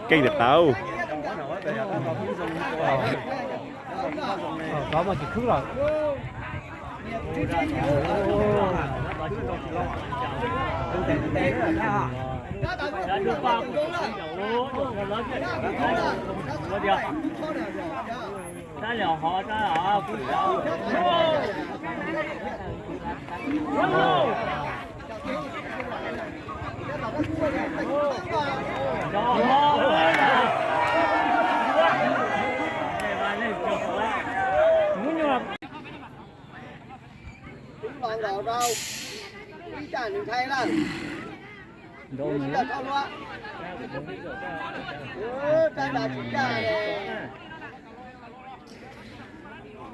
Keej tiag tau. Tov mas tsis khwb lawm. Tub los nkaus rau, ib caj nws nthaij lawm. Nws tsis yog txhob luaj. Txhob nta tsis caj le.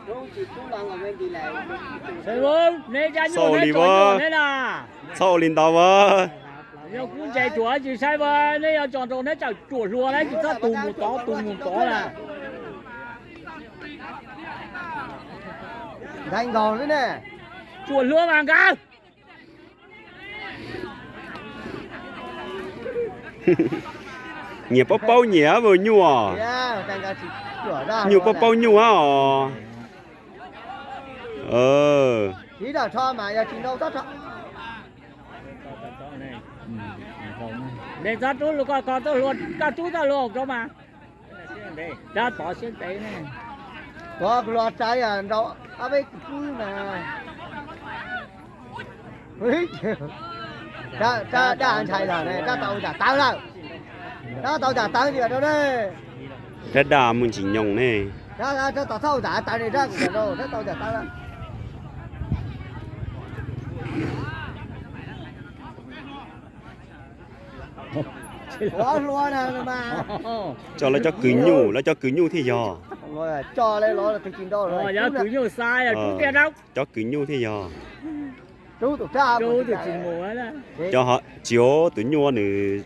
Tub tsis tub los nkaus me ntsis lawm. Neb caj nyuj neb tso nyuj neb na. Txhob ua li ntawd as. Yog kuv ntses tsuam tsis saib as, neb yuav tso nrau neb txawm tsuam hlua na, tsis txhob tus mus tod tus mus tod na. Nthaij nkaus xwb ne. Tsuam hlua mas nkawd. Nyias paub paub nyias as nyuj. Nyuj paub paub nyuj as os. Neb txhob rub, koj txhob hlua, koj rub txhob hlua rau mas. Rab tod siab ntev ne. Tod luag tsav yam nrau ob peb kwv pwb mas. Rab daj ntshai lawm ne, rab tau zam tawv lawm. Rab tau zam tawv tiag rau ne. Rab daj mus ntsis nyoos ne. Rab tau txhob zam tawv ne, rab kuv rau rab tau zam tawv lawm. Tso lawv cov kwv nyuj, lawv cov kwv nyuj thiaj yog. Cov kwv nyuj thiaj yog. Cov tsis ua tus nyuj nws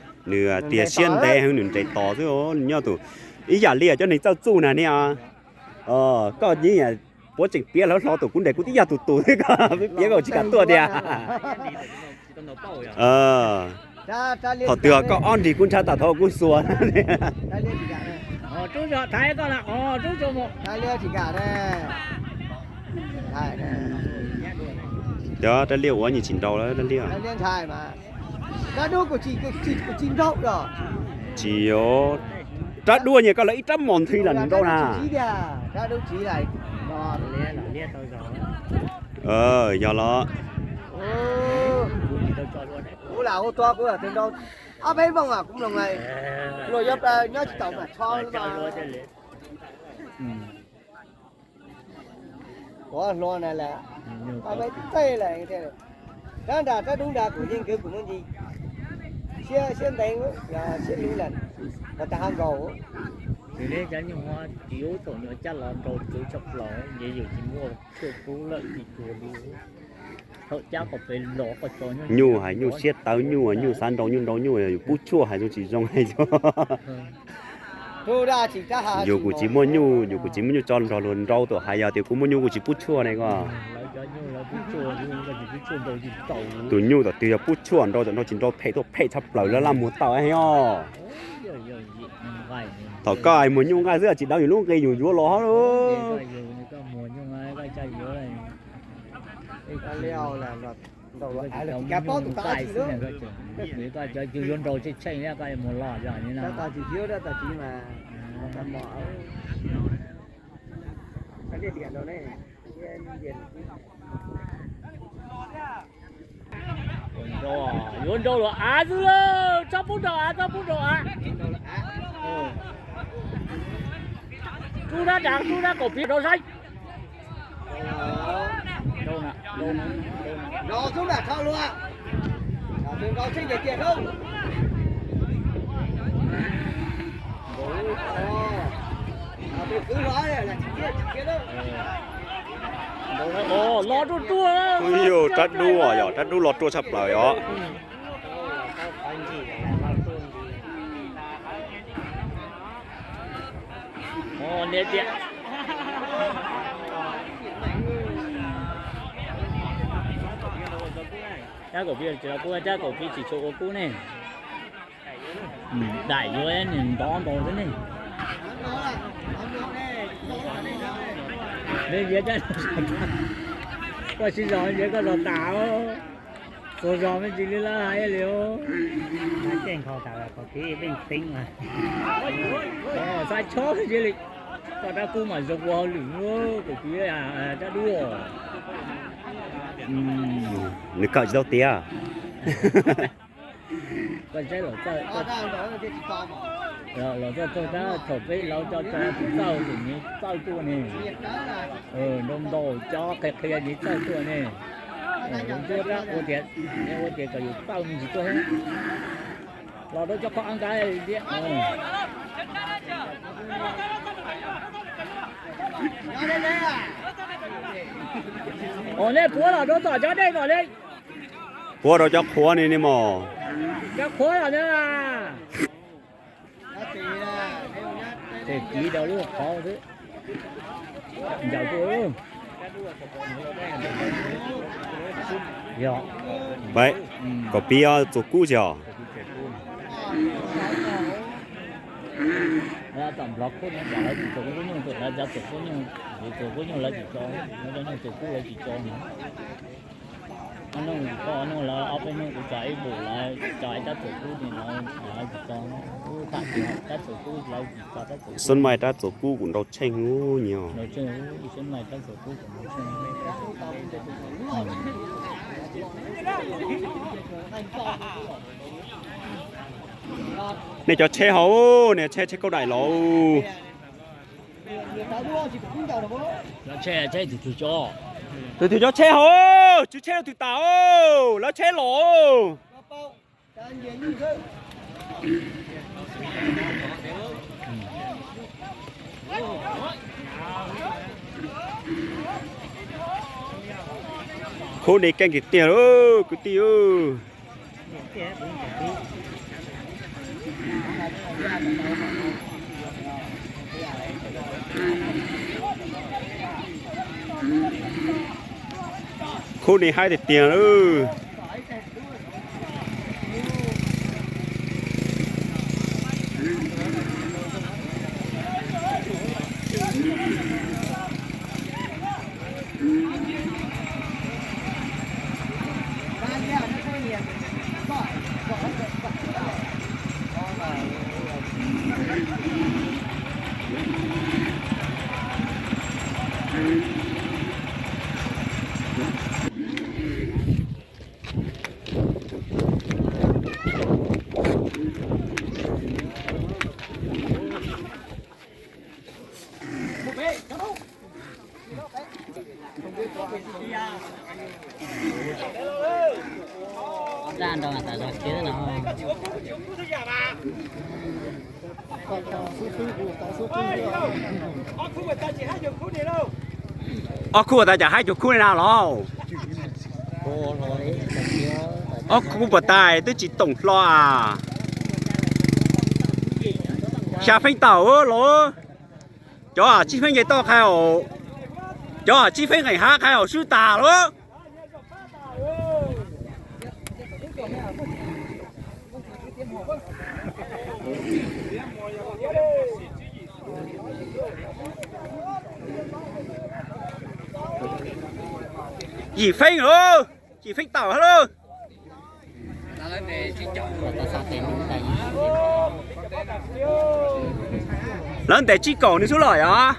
tias siab ntev heev, nws nres tos xwb, nws nyob tus ib yam li cov neeg txawj txuj na ne. Koj puab tseem piav lawv hlo tus, kuv nres kuv tib yam tus tus xwb, koj piav koj tsis kam tuaj tiag. Thaum twg koj ob nrig kuv ntshav tas thaum kuv xuas. Cov rab liaj ua nyias tsis nrau lawm, rab liaj. Tsis, rab duaj nyias koj lawv ib rab mos nthi los nws nrau na. Yog los. Kuv lam hu tuag kuv lam twg nrau. Ob peb moos kuv mloog luag yuav plaws nyob tsis tau mas tsho. Kuv hlua na las, ob peb tej lawm. Rab nrad rab dub nrad kuv yeej kwv kuv muaj ntsis siab, siab ntev, siab lug lawm, mas tas ha nkaus. Tsis ub thaum nyuag caj los nrau txwv tshaj plaws, nce yus tsis muaj tshuaj pub lawm tsis tuag li. Thaum cab qhov pem los qhov tso nyuj hais nyuj siab tawv nyuj, nyuj xav nrau nyuj nrau nyuj, yus pub tshuaj hais zoo tsis zoo hais. Yus kuv tsis muaj nyuj, yus kuv tsis muaj nyuj tso nrog luag nrau, tam hais yog tias kuv muaj nyuj kuv tsis pub tshuaj ne koj. Tus nyuj tam twg yog pub tshuaj nrau, tam nrau tsis nrau phem tuaj phem tshaj plaws lawm laj muag tau heev os. Thaum koj hais muag nyuj nqaij xwb tsis dav yus lub nqi yus yuav los hov. Yuav nrau tsheej tsheej koj mus los yog li no. Yuav nrau, yuav nrau luag av xwb lauj, txhob pub nrau av, txhob pub nrau av. Rub rab dav, rub rab kaum piv rau saib. Nrau xwb mas rho luag, nrau tseeb tiag tiag lauj. Tus kwv hlo tsis khiav, tsis khiav lauj. Los ruaj ruaj. Yog rab dub os, yog rab dub los ruaj tshaj plaws os. Cab kaum pib tsis los kub, cab kaum pib tsis tshua ua kub ne. Daim yuav nws ntov npaum xwb ne. Koj sib zog ces koj zog tas, txhua zog me ntsis li lawv hais li. Keej kho tas qhov kev leej teeb mas. Xav chob li, koj rab kub mas zoo ua hauj lwm, kaum pib rab dub. Nws kawm tsis tau tiav. Koj saib los txawj, los txawj txawj tab thaum peb laus cov txawj tus nws txawj tuaj ne. Nrau ntaus cov qhia qhia nws txawj tuaj ne. Ua tias, ua tias kom yus txawj me ntsis tuaj thiab. Los rau cov qhov av nqaij thiab. Os, nej puav los rau tom cov dej no ne. Puav rau cov qhuav ni ne mog. Cov qhuav los ne. Ces kiv rau lub qhov xwb. Ncaws tuaj. Yog. Kaum pib txuas kub tsis os. Tom Nplog kub no lawv tsis txuas kub, lub nyuj txuas, lawv txuas kub nyuj, txuas kub nyuj lawv tsis tso, lawv txuas kub lawv tsis tso. Ob hnub kuv tso, ob hnub lawv, ob peb hnub kuv tso ib npus lawv tso ib rab txuas kub ni lawv, lawv tsis tso. Ub, tam sim tab txuas kub lawv tsis tso tab txuas kub. Xub mais rab txuas kub kuv nrau tsheej ub nyias. Nrau tsheej ub, xub mais rab txuas kub kuv nrau tsheej. Nej cov tsheb hauv, nej tsheb, tsheb kauj daim los. Tus twg cov tsheb hauv, tswv tsheb rau twg tas, lawv tsheb los. Khub ni keej tiag tiag lauj kwv tij. Khub ni haib tiag tiag lauj. Daj nrog tas zog kiag no. Ob khub puas tas cas haib cuag khub li na los? Ob khub puas tas twb tsis toom hlo as. Xya feeb tawm los. Cov tsib feeb ces toj qhai os. Cov tsib feeb nqeem hab qhai os, swb tas lawm. Yim feeb lauj, yim feeb tawm hab lauj. Lawv ntes tsib kaum nws xub los yog.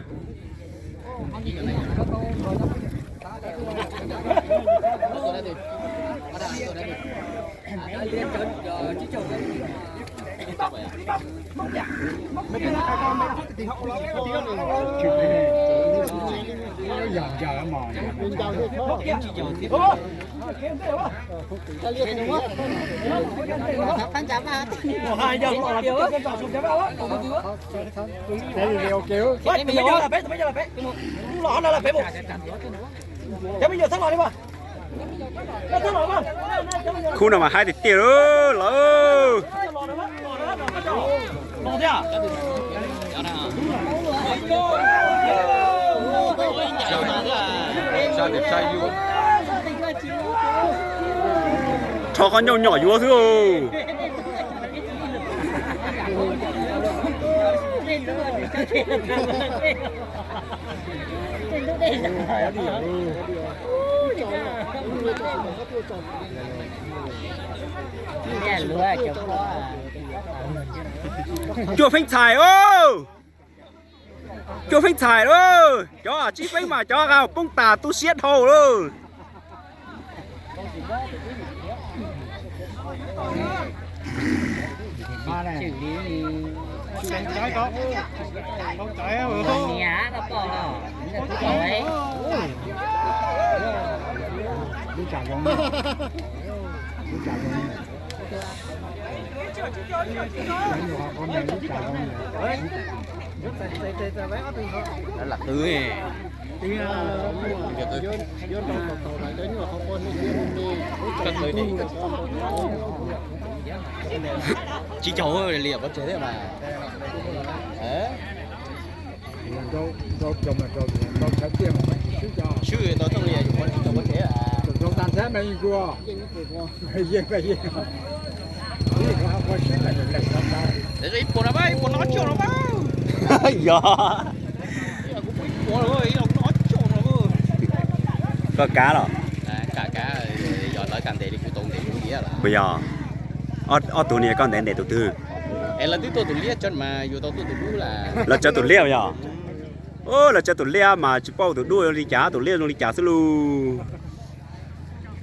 Khub no mas haib tiag tiag lawm. Rho qhov ncauj nyom yuav xwb. Cuaj feeb txhais os. Cuaj feeb txhais lauj, cov tsib feeb mas cov qau poob tas tu siab dhau lauj. Lam qw, tsis caum li pov tseg thiab mas. Swb tau tau li yus pov tseg, pov tseg. Ib puas no, ib puas no ob txhiab no mas. Yog. Ib puas no ob txhiab no. Koj kav los? Yog lawv kam ntes li kuv tau ntes kuv tiag. Puas yog? Ob tug no koj ntes ntes tus twg? Es lawv twb tuaj tus liab tso mas yus tau tuaj tus dub lawm. Lawv tsawv tus liab yog? Lawv tsawv tus liab mas tsis paub tus dub zoo li cas, tus liab zoo li cas xwb lauj.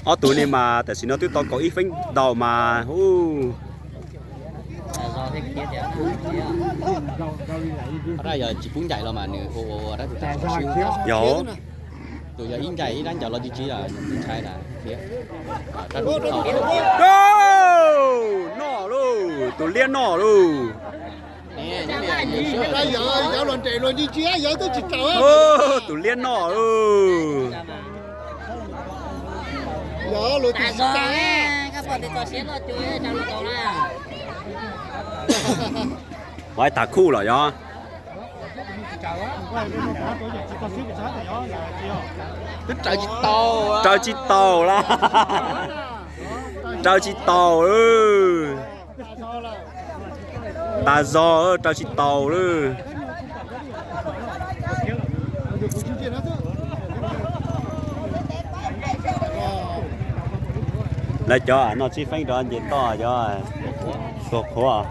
Ob tug no mas tam sim no twb tau kaum ib feeb ntau mas. Yog tsis pub ncaim los mas nws ua ua dab tsi. Yog. Tus yog ib ncaim ib dab ncaws los tsis tsis ntshai na. Noj lauj, tus liab noj lauj. Tus liab noj lauj. Ua ib tag khuj los yog. Twb raws tsis taus, raws tsis taus lawm. Raws tsis taus lawm. Tas zog, raws tsis taus lawm. Lawv cov noj tsib feeb rov nce toj cov tuag qhuav.